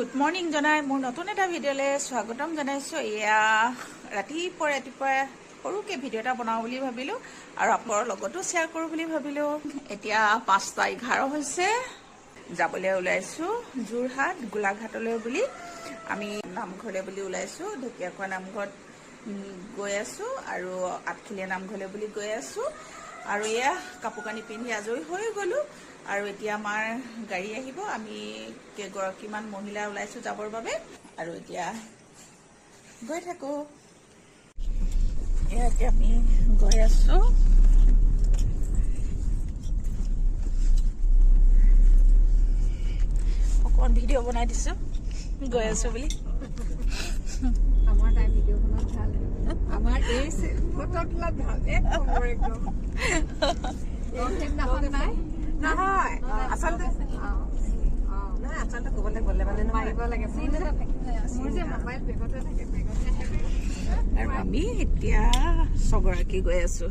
Good morning জনাই মোৰ নতুন এটা ভিডিঅ'লৈ স্বাগতম জনাইছোঁ। এয়া ৰাতিপুৱা ৰাতিপুৱা সৰুকৈ ভিডিঅ' এটা বনাওঁ বুলি ভাবিলোঁ আৰু আপোনালোকৰ লগতো শ্বেয়াৰ কৰোঁ বুলি ভাবিলোঁ। এতিয়া 5:11 হৈছে, যাবলৈ ওলাইছোঁ যোৰহাট গোলাঘাটলৈ বুলি। আমি নামঘৰলৈ বুলি ওলাইছোঁ, ঢেকীয়াখোৱা নামঘৰত গৈ আছোঁ আৰু আঠখেলীয়া নামঘৰলৈ বুলি গৈ আছোঁ। আৰু এয়া কাপোৰ কানি পিন্ধি আজৰি হৈ গ'লোঁ আৰু এতিয়া আমাৰ গাড়ী আহিব। আমি কেইগৰাকীমান মহিলা ওলাইছোঁ যাবৰ বাবে আৰু এতিয়া গৈ থাকোঁ। এয়া এতিয়া আমি গৈ আছোঁ। অকণমান ভিডিঅ' বনাই দিছোঁ গৈ আছোঁ বুলি। আমাৰ তাই ভিডিঅ' বনোৱাত ভাল, আমাৰ এই ফটো তোলাত ভাল, এক নম্বৰ একদম। সেইদিনাখন নাই নহয়, আচলতে নহয়, আচলতে ক'বলৈ গ'লে মানে মাৰিব লাগে। মোৰ যে মোবাইল বেগতে থাকে, বেগতে থাকে। আৰু আমি এতিয়া ছগৰাকী গৈ আছোঁ।